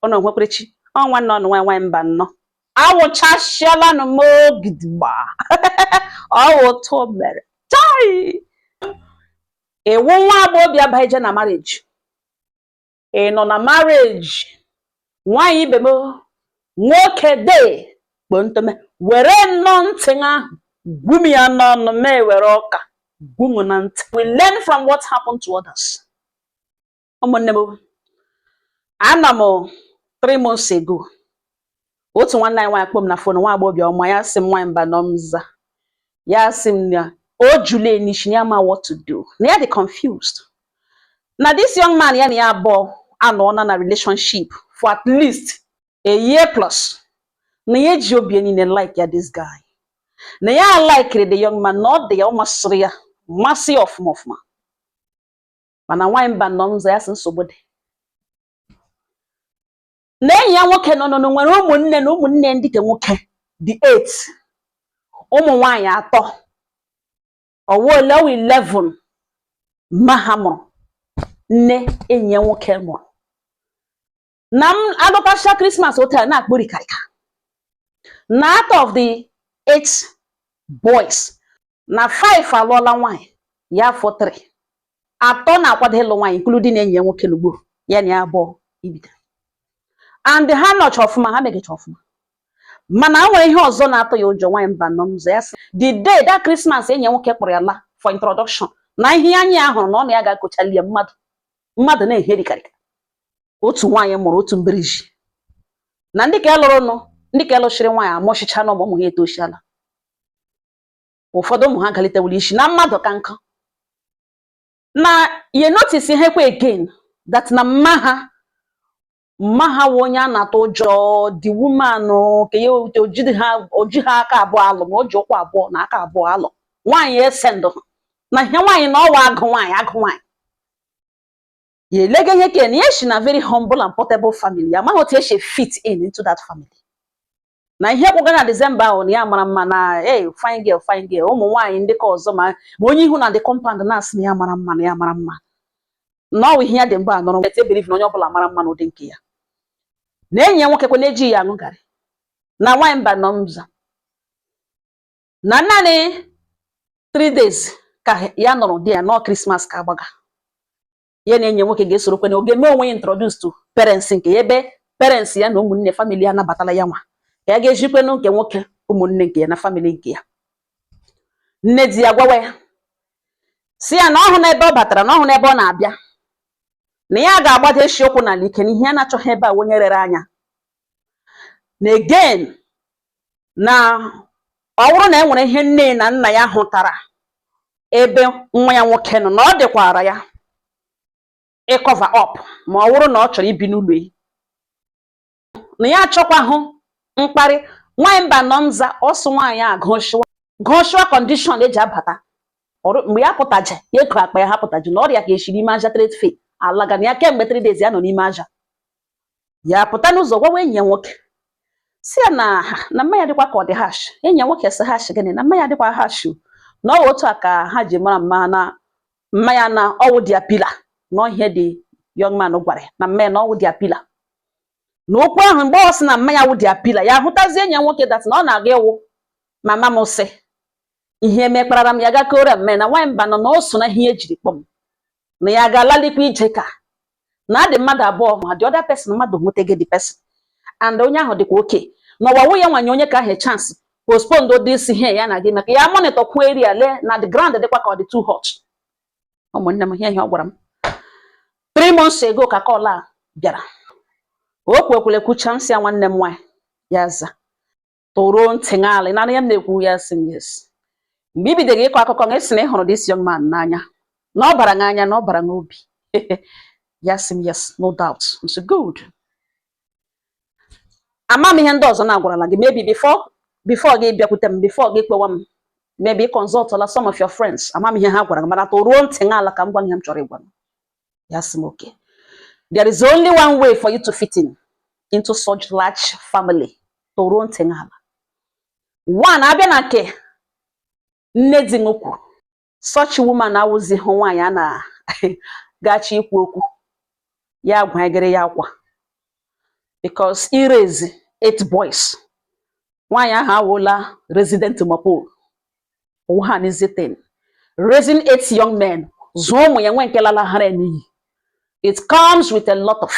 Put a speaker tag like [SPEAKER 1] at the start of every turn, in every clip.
[SPEAKER 1] Ụnụ nwekwerechi ọ nwanne ọnụ nwaanyị nwaanyị mba nnọọ awụchasịalanụ m ogidigba ọ ụtụ mere chai. Ịwụ nwa agbọghọbịa baije na marriage, ị nọ na marriage, nwaanyị ibe m, nwoke de kpontome were nnọọ ntị ahụ gwum ya n'ọnụ ma ewere ọka gwum na ntị. We learn from what happened to others. Ụmụnne m, anọ m 3 months ago, otu nwanne anyị nwaanyị kpọm na phone. Nwa agbọghọbịa ọma. Ya sị m, "Nwaanyị mba nọ m za." Ya sị m na o jule n'isi na ya ma what to do, na ya dị confused, na this young man ya na ya abụọ anọọna na relationship for at least a year plus, na ya eji obi ya niile like ya this guy, na ya likere the young man, na ọ dị ya, ọ masịrị ya, masị ya ọfụma ọfụma. Mana nwaanyị mba nọ nzọ, ya sị nsogbu dị na enyi ya nwoke nọ nọ nwere ụmụnne na ụmụnne ndị ke nwoke dị 8, ụmụ nwaanyị atọ, ọwụ ole ọwụ 11 mma ha mụrụ, nne enyi ya nwoke mụrụ. Na m alụtacha Christmas otu a na-akpụrikarịka na out of the eight boys, na five alụọla nwaanyị, ya afọ three, atọ na-akwado ịlụ nwaanyị, including enyi ya nwoke n'ugbo ya na ya abụọ ibido, and ha nọcha ọfụma, ha megecha ọfụma. Mana o nwere ihe ọzọ na-atụ ya ụjọ. Nwaanyị mba nọ mzọ, ya sị the day that Christmas enyi ya nwoke kpọrọ ya la for introduction, na ihe anya ya hụrụ na ọ na ya ga-akọchali ya mmadụ mmadụ na-eherikarịka otu nwaanyị mụrụ otu mbiriji, na ndị ka lụrụ nụ, ndị ka lụchiri nwaanyị amụchicha na ụmụ ha etoshiala, ụfọdụ ụmụ ha galitewere isi na mmadụ ka nkụ. Na ya notice ihe kwa again that na mma ha wụ onye a na-atụ ụjọ, the woman ka ya ojidi ha, oji ha aka abụọ alụ, ma o ji ụkwụ abụọ na aka abụọ alụ nwaanyị ese ndụ na ihe nwaanyị na ọwa agụ nwaanyị, agụ nwaanyị. Ya elega ihe ke na ya si na very humble and portable family, ya amaghị otu esi fit in into that family. Na ihe kwụga na December ahụ na ya mara mma na hey, fine girl, fine girl, ụmụ nwaanyị ndị ka ọzọ ma onye ihu na the compound na-asị na ya mara mma, na ya mara mma, na ọ bụ ihe ya dị mgbe a nọrọ ete believe na onye ọbụla mara mma n'ụdị nke ya. Na enyi ya nwoke kwe na-eji ya aṅụ garị. Na nwaanyị mba nọ mza, na naanị 3 days ka ya nọrọ di ya nọ Christmas ka agbaga, ya na enyi ya nwoke ga-esorokwe na oge mee onwe ya introduce to parents nke ya, ebe parents ya na ụmụnne family ya anabatala ya nwa, ka ya ga-ejikwenu nke nwoke, ụmụnne nke ya na family nke ya. Nne di ya gwawa ya si ya na ọhụ n'ebe ọ batara, na ọhụ n'ebe ọ na-abịa, na ya ga-agbado esi ụkwụ n'ala ike, na ihe ya na-achọghị ebe a onye rere anya na again, na ọ bụrụ na e nwere ihe nne na nna ya hụtara ebe nwa ya nwoke nọ, na ọ dịkwara ya ịcover up, ma ọ bụrụ na ọ chọrọ ibi n'ụlọ ya, na ya achọkwahụ mkparị. Nwaanyị mba nọ nza, ọsụ nwaanyị a gụshiwa condition eji abata ọrụ. Mgbe ya pụtaje, ya eko akpa ya ha pụtaje na ọrịa ka esi n'ime aja trade fair alaga na ya kemgbe 3 days ya nọ n'ime aja. Ya pụta n'ụzọ gwawa enyi ya nwoke si ya na mmanya dịkwa ka ọ dị harsh. Enyi ya nwoke sị, "Harsh gịnị? Na mmanya dịkwa harsh o." Na ọ wụ otu a ka ha ji mara mma na mmanya na ọwụ dia pillar, na ihe dị young man gwara ya na mmanya na ọwụ dia pillar. Na okwu ahụ, mgbe ọ sị na mmanya wụ dia pillar, ya hụtazie enyi ya nwoke that na ọ na-aga ịwụ mama m sị ihe mekparara m ya gakoro mme na nwaanyị mba nọ na o so na ihe ejiri kpọm na ya ga-alalikwa ije ka na adị mmadụ abụọ, ma the other person mmadụ nwetege the person and onye ahụ dịkwa oke n'ọwa nwunye nwanyị onye ka ahụ chance postpone ụdị isi ihe ya na gị maka ya monitor kwuo area lee na the ground dịkwa ka ọ dị too hot. Ụmụnne m, ihe ihe ọ gwara m 3 months ago ka call a bịara, o kwekwere kwucha nsị ya. Nwanne m nwaanyị, ya za, tụruo ntị ṅalị na ihe m na-ekwu. Ya sị m, "Yes." Mgbe i bidoro ịkọ akụkọ na esi na ị hụrụ this young man n'anya, na ọ bara n'anya, na ọ bara n'obi, ya sị m, "Yes, no doubt." M sị, "Good." Ama m ihe ndị ọzọ na-agwarala gị. Maybe before gị bịakwute m, before gị kpewa m, maybe consultala some of your friends. Ama m ihe ha gwara gị, mana tụruo ntị ṅala ka m gwa gị ihe m chọrọ ịgwa m. Ya sị m, "Okay, there is only one way for you to fit in into such large family." Tụruo ntị ṅala. One, abịa na nke nne di m kwuru, such woman awụzighị nwaanyị a na-gachi ikwu okwu ya gwanyegere ya akwa. Because iraise eight boys, nwaanyị ahụ awụla resident mopol. Ụwa easy thing, raising eight young men, zụọ ụmụ ya, nwe nke lalahara ya n'iyi. It comes with a lot of,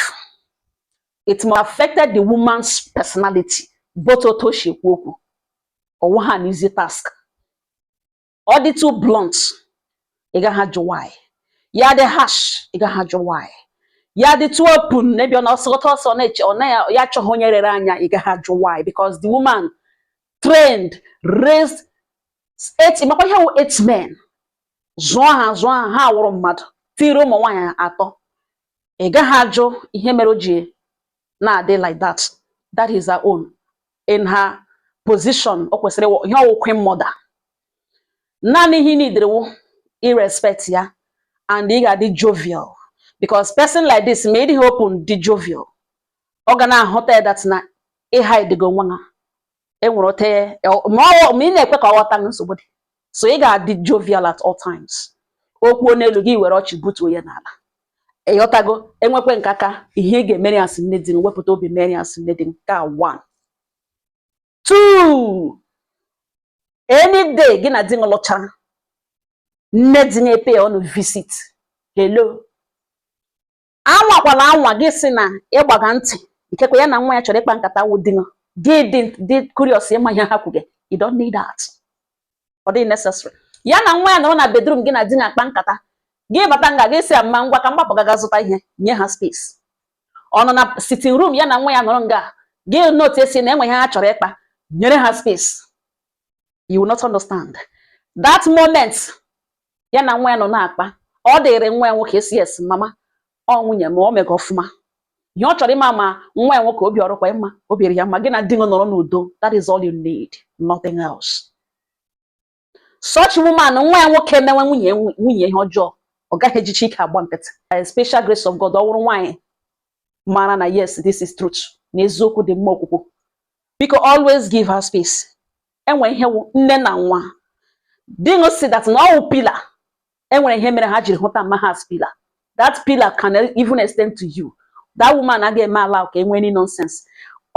[SPEAKER 1] it must affected the woman's personality, both otu o si ekwu okwu. Ọwụ ha an easy task. Ọ dị too blunt, ị gaghị ajụ why. Ya dị harsh, ị gaghị ajụ why. Ya dị too open, n'ebe ọ na-ọsọtọ ọsọ na-eche ọ na ya achọghị onye rere anya, ị gaghị ajụ why, because the woman trained, raised eight, makwa ihe wụ eight men, zụọ ha, zụọ ha, ha wụrụ mmadụ, tiri ụmụ nwaanyị atọ. Ị gaghị ajụ ihe mere o ji na-adị like that. That is her own. In her position, o kwesịrị ịwụ ihe ọwụ queen mother. Naanị ihe ị neediri wụ irespect ya, and ị ga-adị jovial, because person like this, ma ịdịghị open, dị jovial, ọ ga na-ahụta ya that na ịhide go onwe ha enwere ote ma ọ ma ị na-ekwe ka ọ ghọta na nsogbu dị. So ị ga-adị jovial at all times. Okwu n'elu gị, were ọchị butuo ya n'ala. Ịghọtago? Enwekwe nke aka ihe ị ga-emere ya, sị nne di m, wepụta obi mere ya, sị nne di m. Nke a one, two. Any day gị na di gị lụchara, nne di gị pay ọnụ visit, hello, anwakwala anwa gị si na ịgbaga ntị. Ikekwe ya na nwa ya chọrọ ịkpa nkata wụ di gị, gị dị curious ịma ihe ha kwuge. You don't need that, ọ dịghị necessary. Ya na nwa ya nọrọ na bedroom, gị na di na-akpa nkata, gị bata nga, gị si mma, ngwa, ka mgbapụ gaga zụta ihe. Nye ha space. Ọ nọ na sitting room, ya na nwa ya nọrọ nga, gị note esi na enwe ihe ha chọrọ ịkpa, nyere ha space. You will not understand that moment ya na nwa ya nọ na-akpa, ọ dịrị nwa ya nwoke esi, "Yes mama, ọ nwunye m, o mega ọfụma." Ihe ọ chọrọ ịma ma nwa ya nwoke obi ọrụkwa mma, obi ya mma. Gị na di gị nọrọ n'udo, that is all you need, nothing else. Such woman, nwa ya nwoke mewe nwunye ihe ọjọọ, ọ gaghị ejichi ike agba nkịtị. By special grace of God, ọ wụrụ nwaanyị mara na yes, this is truth, na eziokwu dị mma okwukwu. Biko, always give her space. Enwere ihe wụ nne na nwa. Di gị si that na ọ wụ pillar, enwere ihe mere ha jiri hụta mma ha as pillar. That pillar can even extend to you. That woman agaghị eme ala ka enwee any nonsense.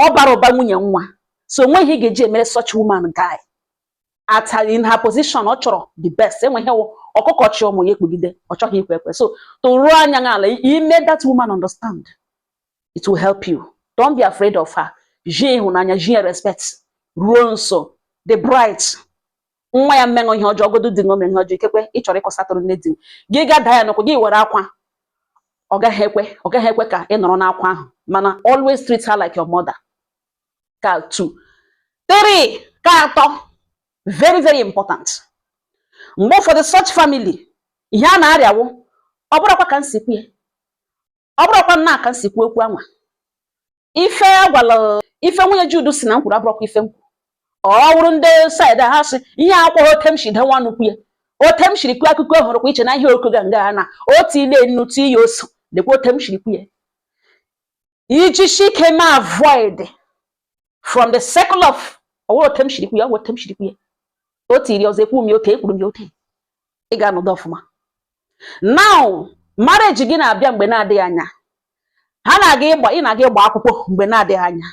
[SPEAKER 1] Ọ bara ụba nwunye nwa, so onwe ihe ị ga-eji emere such woman guy at her, in her position, ọ chọrọ the best. Enwe ihe wụ ọkụkọ chi ụmụ ya ekpugide, ọ chọghị ikwe ekwe. So tụruo anya n'ala ime that woman understand. It will help you. Don't be afraid of her. Ji ịhụnanya, ji respect, ruo nso the bright. Nwa ya mmenụ ihe ọjọọ, godu di ṅome ihe ọjọọ, ikekwe ị chọrọ ịkọsatụrụ nne di gị, ga daa ya n'ụkwụ gị, were akwa, ọ gaghị ekwe, ọ gaghị ekwe ka ị nọrọ n'akwa ahụ. Mana always treat her like your mother. Ka two, three, ka atọ, very very important. Mgbe ụfọdụ such family, ihe a na-arịawo, ọ bụrụkwa ka nsikwu ya, ọ bụrụkwa nna ka nsikwu okwu anwa, ife agwala ife nwunye Jude si na m kwuru, abụrụkwa ife m kwuru. Ọ wụrụ ndị side ha sị ihe akwụghị ote m si dewe ọnụ kwu ya, ote m siri kwuo akụkọ hụrụkwa iche na ihe okoga nga na otu ile nnu ti ya oso, lekwa ote m siri kwu ya. Iji shike ma avoid from the circle of ọwụrụ ote m siri kwu ya, ọwụ ote m siri kwu ya, o tiri ọzọ, ekwu m ya ote, ekwuru m ya ote, ị ga-anọdụ ọfụma. Now marriage gị na-abịa mgbe na-adịghị anya, ha na-aga ịgba, ị na-aga ịgba akwụkwọ mgbe na-adịghị anya.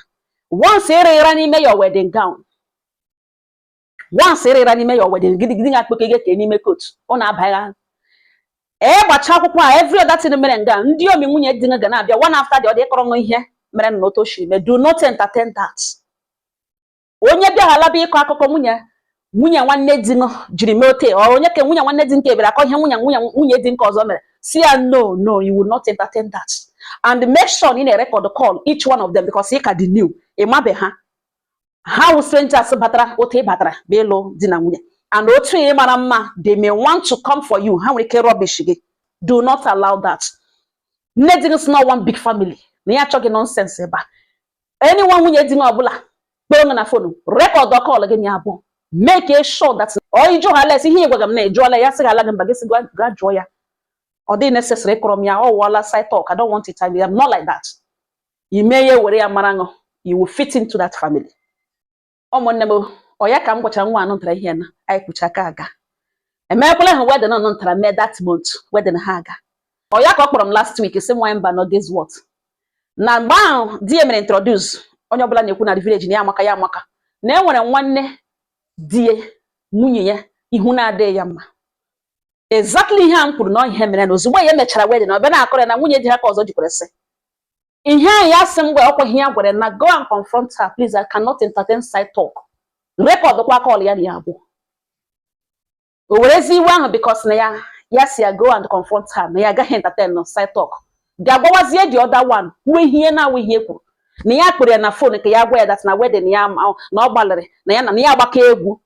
[SPEAKER 1] Once ịrịra n'ime your wedding gown, once ịrịra n'ime your wedding gị, gị ga-akpọke gị kee n'ime coat, ọ na-aba ya ịgbacha akwụkwọ a. Every other thing mere nga, ndị omi nwunye di ga na-abịa one after the other ịkọrọ ihe mere na otu o siri mee. Do not entertain that. Onye bịaghala bịa ịkọ akụkọ nwunye nwanne di jiri mee ote, ọ onye ka nwunye nwanne di nke bịara akọ ihe nwunye di nke ọzọ mere, si ya no, no, you will not entertain that. And make sure ị na-record call each one of them, because ị ka dị new, ị mabe ha, ha wụ strangers batara otu ị batara bụ ịlụ di na nwunye. And otu ị mara mma, they may want to come for you. Ha nwere ike rubbish gị. Do not allow that. Nne di gị si not one big family na ya achọghị nonsense ebe a. Anyone nwunye di gị ọbụla kpọrọ gị na phone, record call gị na ya abụọ. Make sure that ọ ịjụ ha les ihe ị gwaga m na ejụọla ya, sị gị ala gị mba, gị sị gaa jụọ ya. Ọ dịghị necessary ịkọrọ m ya. Ọ wụọla side talk, I don't want it. I am not like that. Ime ya were ya mara ṅụ, you will fit into that family. Ụmụnne m, ọ ya ka m gwachara nwa anụ ntara ihe na anyị kpucha aka aga emekwala ha wedding nọ ntara mee that month wedding ha aga. Ọ ya ka ọ kpọrọ m last week, sị nwaanyị mba nọ, guess what? Na mgbe ahụ di ya mere introduce, onye ọbụla na-ekwu na the village na ya amaka, ya amaka, na e nwere nwanne di ya, nwunye ya, ihu na-adịghị ya mma. Exactly ihe a m kwuru na ihe mere na ozugbo ya mechara wedding na ọ bịa na-akọrọ ya na nwunye di ha ka ọzọ jikwara sị ihe ahụ ya sị mgbe ọkwa ihe ya gwara na go and confront her, please, I cannot entertain side talk. Record kwa call ya na ya abụọ. O werezi iwe ahụ because na ya si ya go and confront her, na ya agaghị entertain no side talk, bịa gwawazie the other one, kwuo ihe na-awụ ihe kwuru na ya kpere ya na phone ka ya gwa ya that na wedding ya na ọ gbalịrị na ya na ya agbakọ egwu.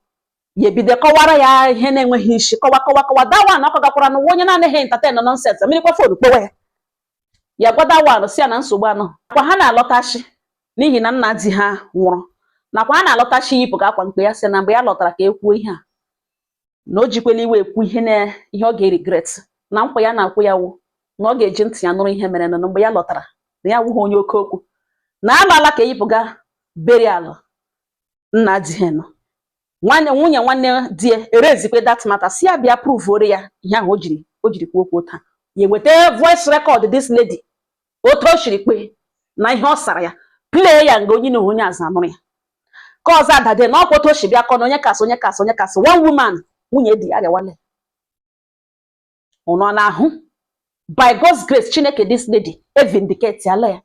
[SPEAKER 1] Ya ebido kọwara ya ihe na-enweghị isi, kọwa, kọwa, kọwa. That one ọ kọgakwara n'ụwa onye na-anaghị entertain no nonsense, mirikwa phone kpowe ya. Ya gwa that one si ya na nsogbu anọ kwa ha na-alọtachi n'ihi na nna di ha nwụrụ, nakwa ha na-alọtachi yipụ ka akwa mkpe. Ya sị na mgbe ya lọtara ka e kwuo ihe a, na o jikwela iwe ekwu ihe na ihe ọ ga-regret, na nkwa ya na-akwụ ya wụ na ọ ga-eji ntị ya nụrụ ihe mere na mgbe ya lọtara, na ya wụghị onye oke okwu, na alala ka eyipụga burial nna di ha nọ. Nwanne nwunye nwanne di ya erezikwe that matter, si ya bịa prove ya ihe ahụ o jiri kwuo okwu taa. Ya eweta voice record this lady, otu o siri kpee na ihe ọ sara ya, play ya nga onye na onye azụ anụrụ ya. Ka ọzọ adade na ọkwa otu o si bịa kọ na onye kasị, onye kasị, onye kasị, one woman nwunye di ya arịawale ụnọ na-ahụ. By God's grace, Chineke, this lady e vindicate ala ya.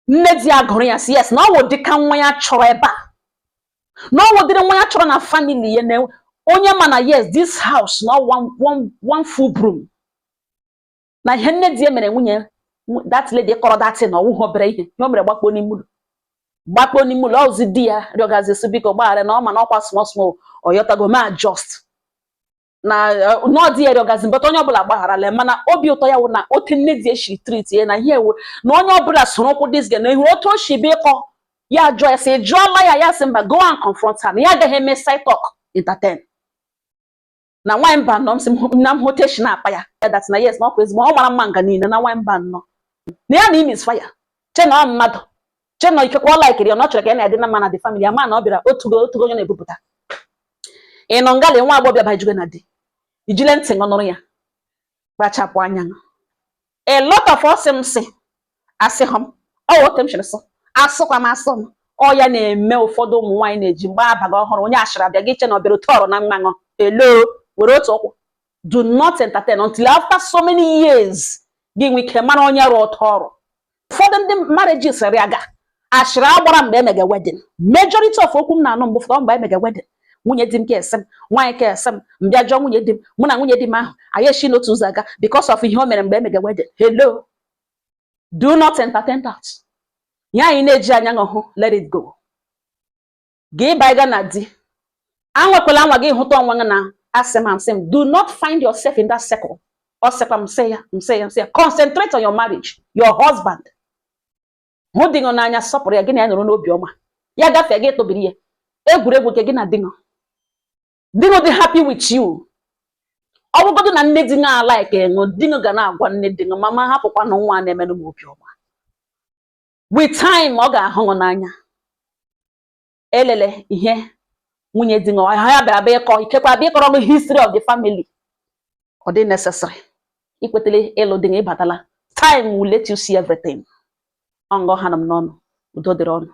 [SPEAKER 1] Nne di ya gụrụ ya si yes, na ọ wụ dịka nwa ya chọrọ ebe a, na ọ wụdịrị nwa ya chọrọ na family ya, na onye ma na yes, this house na one, one, one full broom. Na ihe nne di ya mere nwunye that lady kọrọ that na ọwụghị obere ihe. Ihe o mere, gbakpuo n'ime ụlọ, gbakpuo n'ime ụlọ ọzi. Di ya rịọgazi sị biko gbaghara, na ọ ma na ọkwa small small, ọ yọtago ma just na na ọ di ya rịọgazi, but onye ọbụla gbagharala. Mana obi ụtọ ya wụ na otu nne di ya shiri treat ya na ihe ewu na onye ọbụla soro ụkwụ this girl na ihu otu o si bịa ịkọ ya jụọ ya sị jụọla ya, ya sị mba, go and confront her, na ya agaghị eme side talk entertain. Na nwaanyị mba nọ m sị na m hụta eshi na-akpa ya ya that na yes, na ọkwa ezigbo ọ mara mma nga niile, na nwaanyị mba nnọọ na ya na imi fire che na ọ mmadụ che na ikekwe ọ laikiri ya, na ọ chọrọ ka ya na-adị na mma na the family ama na ọ bịara otugo otugo onye na-ebupụta. Ị nọ ngalị nwa agbọghọbịa bajugo na di, ijile ntị ṅụ nụrụ ya, kpachapụ anya. A lot of us m sị asị hụ m ọ wụ otu m sịrị sị asụkwa m asụ m ọ ya na-eme. Ụfọdụ ụmụ nwaanyị na-eji mgbe abaghị ọhụrụ onye ashịrị abịa gị che na ọ bịara otu ọrụ na mmanụ elo were otu ụkwụ. Do not entertain until after so many years gị nwee ike mara onye rụ ụtọ ọrụ. Ụfọdụ ndị marriages rịaga ashịrị agbara mgbe emege wedding. Majority of okwu m na-anụ mgbe ụfọdụ mgbe emege wedding, nwunye di m ka ese m, nwaanyị ka ese m, mbịa jụọ nwunye di m, mụ na nwunye di m ahụ anyị esi n'otu ụzọ aga because of ihe o mere mgbe emege wedding. Hello, do not entertain that. Ya anyị na-eji anya ṅụ hụ, let it go. Gị baiga na di, anwekwala anwa gị hụta onwe gị na asị m asị m. Do not find yourself in that circle. Ọ sịkwa m sị ya, m sị ya, m sị ya, concentrate on your marriage, your husband. Hụ di gị n'anya, sọpụrụ ya, gị na ya nọrọ n'obi ọma. Ya gafee gị tobiri ya egwuregwu nke gị na di gị, di gị dị happy with you. Ọ bụgodu na nne di gị ala ike ṅụ, di gị ga na-agwa nne di gị, mama, hapụkwanụ nwa na-emenụ m obi ọma. With time ọ ga-ahụ gị n'anya. Elele ihe nwunye di gị ha ya bịara bịa ịkọ, ikekwe abịa ịkọrọ gị history of the family, ọ dị necessary ikwetele ịlụ di gị ịbatala. Time will let you see everything. Ọ ngọ ha nọ m n'ọnụ. Udo dịrị ọnụ.